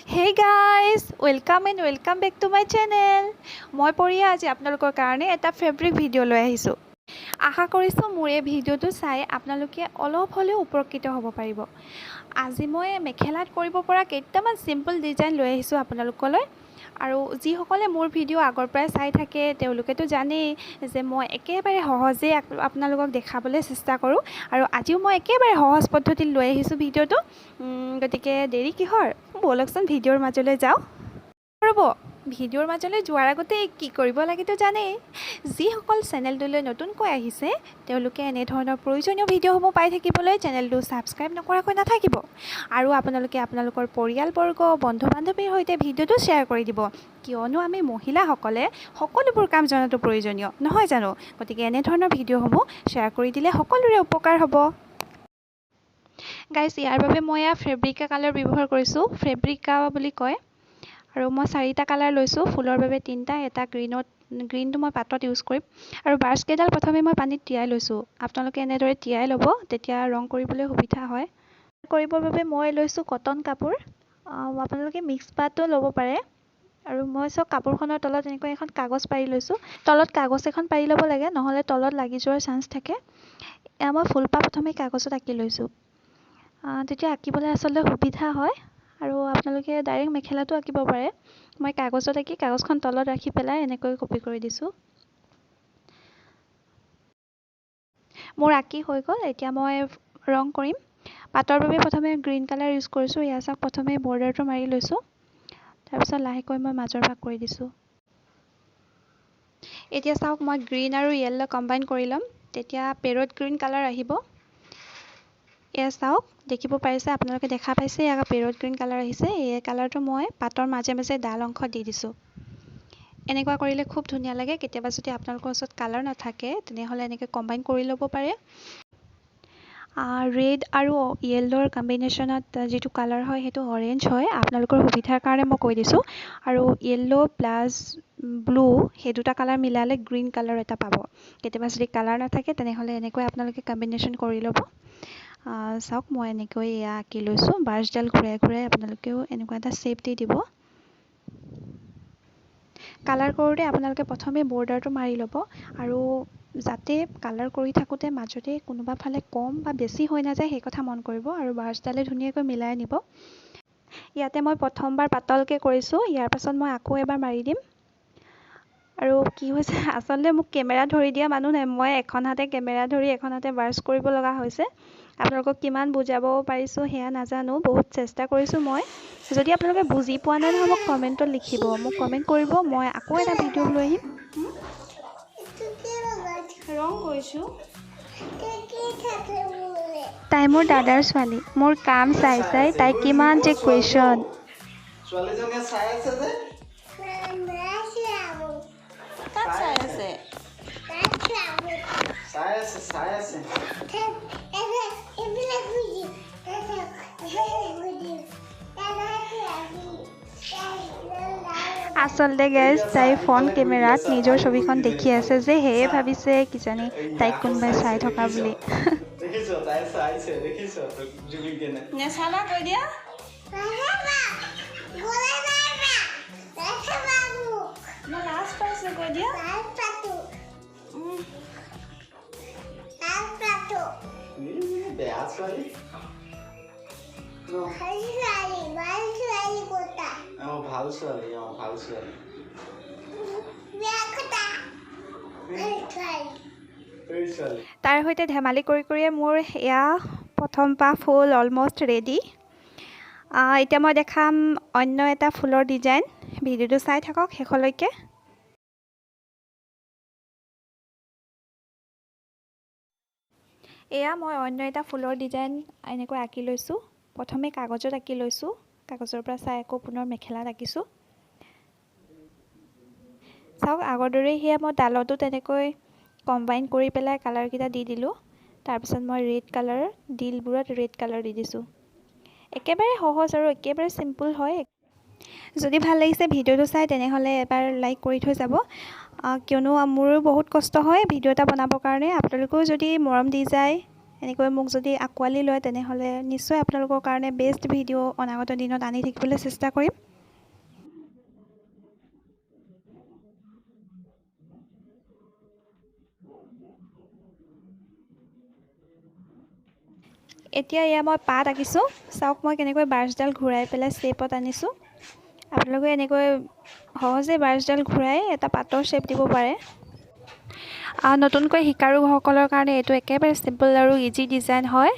Hey guys, welcome and welcome back to my channel. মই পৰিয়া আজি আপোনালোকৰ কাৰণে এটা ফেব্ৰিক ভিডিঅ' লৈ আহিছোঁ। আশা কৰিছোঁ মোৰ এই ভিডিঅ'টো চাই আপোনালোকে অলপ হ'লেও উপকৃত হ'ব পাৰিব। আজি মই মেখেলাত কৰিব পৰা কেইটামান চিম্পল ডিজাইন লৈ আহিছোঁ আপোনালোকলৈ। আৰু যিসকলে মোৰ ভিডিঅ' আগৰ পৰাই চাই থাকে, তেওঁলোকেতো জানেই যে মই একেবাৰে সহজেই আপোনালোকক দেখাবলৈ চেষ্টা কৰোঁ। আৰু আজিও মই একেবাৰে সহজ পদ্ধতিত লৈ আহিছোঁ ভিডিঅ'টো। গতিকে দেৰি কিহৰ? ব'লকচোন, ভিডিঅ'ৰ মাজলৈ যাওঁ। ৰ'ব, ভিডিঅ'ৰ মাজলৈ যোৱাৰ আগতে কি কৰিব লাগেতো জানেই। যিসকল চেনেলটোলৈ নতুনকৈ আহিছে, তেওঁলোকে এনেধৰণৰ প্ৰয়োজনীয় ভিডিঅ'সমূহ পাই থাকিবলৈ চেনেলটো ছাবস্ক্ৰাইব নকৰাকৈ নাথাকিব। আৰু আপোনালোকে আপোনালোকৰ পৰিয়ালবৰ্গ, বন্ধু বান্ধৱীৰ সৈতে ভিডিঅ'টো শ্বেয়াৰ কৰি দিব, কিয়নো আমি মহিলাসকলে সকলোবোৰ কাম জনাটো প্ৰয়োজনীয় নহয় জানো? গতিকে এনেধৰণৰ ভিডিঅ'সমূহ শ্বেয়াৰ কৰি দিলে সকলোৰে উপকাৰ হ'ব। গাইজ, ইয়াৰ বাবে মই এয়া ফেব্ৰিকা কালাৰ ব্যৱহাৰ কৰিছোঁ, ফেব্ৰিকা বুলি কয়। আৰু মই চাৰিটা কালাৰ লৈছোঁ, ফুলৰ বাবে তিনিটা, এটা গ্ৰীণত, গ্ৰীণটো মই পাতত ইউজ কৰিম। আৰু ব্ৰাছকেইডাল প্ৰথমে মই পানীত তিয়াই লৈছোঁ। আপোনালোকে এনেদৰে তিয়াই ল'ব, তেতিয়া ৰং কৰিবলৈ সুবিধা হয়। কৰিবৰ বাবে মই লৈছোঁ কটন কাপোৰ, আপোনালোকে মিক্স পাতো ল'ব পাৰে। আৰু মই চব কাপোৰখনৰ তলত এনেকৈ এখন কাগজ পাৰি লৈছোঁ। তলত কাগজ এখন পাৰি ল'ব লাগে, নহ'লে তলত লাগি যোৱাৰ চান্স থাকে। এয়া মই ফুলপাহ প্ৰথমে কাগজত আঁকি লৈছোঁ, তেতিয়া আঁকিবলৈ আচলতে সুবিধা হয়। আৰু আপোনালোকে ডাইৰেক্ট মেখেলাটো আঁকিব পাৰে। মই কাগজত আঁকি কাগজখন তলত ৰাখি পেলাই এনেকৈ কপি কৰি দিছোঁ। মোৰ আঁকি হৈ গ'ল, এতিয়া মই ৰং কৰিম। পাতৰ বাবে প্ৰথমে গ্ৰীণ কালাৰ ইউজ কৰিছোঁ। এয়া চাওক, প্ৰথমে বৰ্ডাৰটো মাৰি লৈছোঁ, তাৰপিছত লাহেকৈ মই মাজৰ ভাগ কৰি দিছোঁ। এতিয়া চাওক, মই গ্ৰীণ আৰু য়েল্ল' কম্বাইন কৰি ল'ম, তেতিয়া পেৰট গ্ৰীণ কালাৰ আহিব। এয়া চাওক, দেখিব পাৰিছে আপোনালোকে? দেখা পাইছে? এয়া পেৰট গ্ৰীণ কালাৰ আহিছে। এই কালাৰটো মই পাতৰ মাজে মাজে ডাল অংশ দি দিছোঁ। এনেকুৱা কৰিলে খুব ধুনীয়া লাগে। কেতিয়াবা যদি আপোনালোকৰ ওচৰত কালাৰ নাথাকে, তেনেহ'লে এনেকৈ কম্বাইন কৰি ল'ব পাৰে। ৰেড আৰু য়েল্ল'ৰ কম্বিনেশ্যনত যিটো কালাৰ হয়, সেইটো অৰেঞ্জ হয়, আপোনালোকৰ সুবিধাৰ কাৰণে মই কৈ দিছোঁ। আৰু য়েল্ল' প্লাছ ব্লু, সেই দুটা কালাৰ মিলালে গ্ৰীণ কালাৰ এটা পাব। কেতিয়াবা যদি কালাৰ নাথাকে, তেনেহ'লে এনেকৈ আপোনালোকে কম্বিনেশ্যন কৰি ল'ব। চাওক, মই এনেকৈ এয়া আঁকি লৈছোঁ। ব্ৰাছডাল ঘূৰাই ঘূৰাই আপোনালোকেও এনেকুৱা এটা শ্বেপ দি দিব। কালাৰ কৰোঁতে আপোনালোকে প্ৰথমে বৰ্ডাৰটো মাৰি ল'ব আৰু যাতে কালাৰ কৰি থাকোঁতে মাজতে কোনোবা ফালে কম বা বেছি হৈ নাযায়, সেই কথা মন কৰিব। আৰু ব্ৰাছডালে ধুনীয়াকৈ মিলাই নিব। ইয়াতে মই প্ৰথমবাৰ পাতলকৈ কৰিছোঁ, ইয়াৰ পাছত মই আকৌ এবাৰ মাৰি দিম। আৰু কি হৈছে, আচলতে মোক কেমেৰা ধৰি দিয়া মানুহ নাই। মই এখন হাতে কেমেৰা ধৰি এখন হাতে ব্ৰাছ কৰিব লগা হৈছে। আপোনালোকক কিমান বুজাব পাৰিছোঁ সেয়া নাজানো, বহুত চেষ্টা কৰিছোঁ মই। যদি আপোনালোকে বুজি পোৱা নাই নহয়, মোক কমেণ্টত লিখিব, মোক কমেণ্ট কৰিব, মই আকৌ এটা ভিডিঅ' লৈ আহিম। ৰং কৰিছোঁ। তাই মোৰ দাদাৰ ছোৱালী। মোৰ কাম চাই চাই তাই কিমান যে কুৱেশ্যন। ছোৱালীজনীয়ে চাই আছে যে। তাত চাই আছে। চাই আছে, চাই আছে। আচলতে গাইজ, তাই ফ্ৰণ্ট কেমেৰাত নিজৰ ছবিখন দেখি আছে যে, সেয়ে ভাবিছে কিজানি তাইক কোনোবাই চাই থকা বুলি। দেখিছ, তাই চাইছে, দেখিছ তোক জুমি কেনে। নেচালা কৈ দিয়া। মই লাজ পাইছোঁ কৈ দিয়া। এই বেয়া ছোৱালী। অ, ভাল ছোৱালী, অ, ভাল ছোৱালী। এই ছোৱালী। তাইৰ সৈতে ধেমালি কৰি কৰিয়ে মোৰ এয়া প্ৰথম পাহ ফুল অলমষ্ট ৰেডি। এতিয়া মই দেখাম অন্য এটা ফুলৰ ডিজাইন। ভিডিঅ'টো চাই থাকক শেষলৈকে। এয়া মই অন্য এটা ফুলৰ ডিজাইন এনেকৈ আঁকি লৈছোঁ। প্ৰথমে কাগজত আঁকি লৈছোঁ, কাগজৰ পৰা চাই আকৌ পুনৰ মেখেলাত আঁকিছোঁ। চাওক, আগৰ দৰেই সেয়া মই ডালতো তেনেকৈ কম্বাইন কৰি পেলাই কালাৰকেইটা দি দিলোঁ। তাৰপিছত মই ৰেড কালাৰ, ডিলবোৰত ৰেড কালাৰ দি দিছোঁ। একেবাৰে সহজ আৰু একেবাৰে চিম্পুল হয়। যদি ভাল লাগিছে ভিডিঅ'টো চাই, তেনেহ'লে এবাৰ লাইক কৰি থৈ যাব, কিয়নো মোৰো বহুত কষ্ট হয় ভিডিঅ' এটা বনাবৰ কাৰণে। আপোনালোকেও যদি মৰম দি যায়, এনেকৈ মোক যদি আঁকোৱালি লয়, তেনেহ'লে নিশ্চয় আপোনালোকৰ কাৰণে বেষ্ট ভিডিঅ' অনাগত দিনত আনি থাকিবলৈ চেষ্টা কৰিম। এতিয়া এয়া মই পাত আঁকিছোঁ। চাওক, মই কেনেকৈ ব্ৰাছডাল ঘূৰাই পেলাই শ্বেপত আনিছোঁ। আপোনালোকে এনেকৈ সহজে ব্ৰাছডাল ঘূৰাই এটা পাতৰ শ্বেপ দিব পাৰে। নতুনকৈ শিকাৰুসকলৰ কাৰণে এইটো একেবাৰে চিম্পল আৰু ইজি ডিজাইন হয়।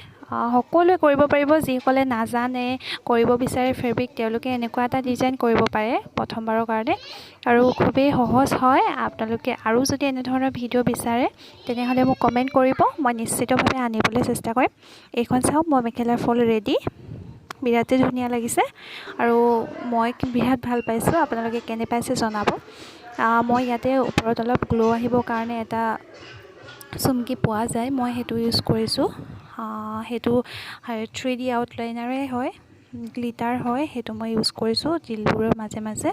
সকলোৱে কৰিব পাৰিব। যিসকলে নাজানে, কৰিব বিচাৰে ফেব্ৰিক, তেওঁলোকে এনেকুৱা এটা ডিজাইন কৰিব পাৰে প্ৰথমবাৰৰ কাৰণে আৰু খুবেই সহজ হয়। আপোনালোকে আৰু যদি এনেধৰণৰ ভিডিঅ' বিচাৰে, তেনেহ'লে মোক কমেণ্ট কৰিব। মই নিশ্চিতভাৱে আনিবলৈ চেষ্টা কৰিম। এইখন চাওক, মই মেখেলাৰ ফল ৰেডি। বিৰাটেই ধুনীয়া লাগিছে আৰু মই বিৰাট ভাল পাইছোঁ। আপোনালোকে কেনে পাইছে জনাব। মই ইয়াতে ওপৰত অলপ গ্ল' আহিবৰ কাৰণে এটা চুমকি পোৱা যায়, মই সেইটো ইউজ কৰিছোঁ। সেইটো 3D আউটলাইনাৰে হয়, গ্লিটাৰ হয়। সেইটো মই ইউজ কৰিছোঁ তিলবোৰৰ মাজে মাজে।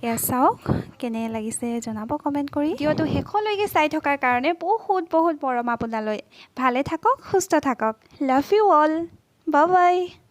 এয়া চাওক, কেনে লাগিছে জনাব কমেণ্ট কৰি। ভিডিঅ'টো শেষলৈকে চাই থকাৰ কাৰণে বহুত বহুত মৰম আপোনালৈ। ভালে থাকক, সুস্থ থাকক। Love you all, bye bye.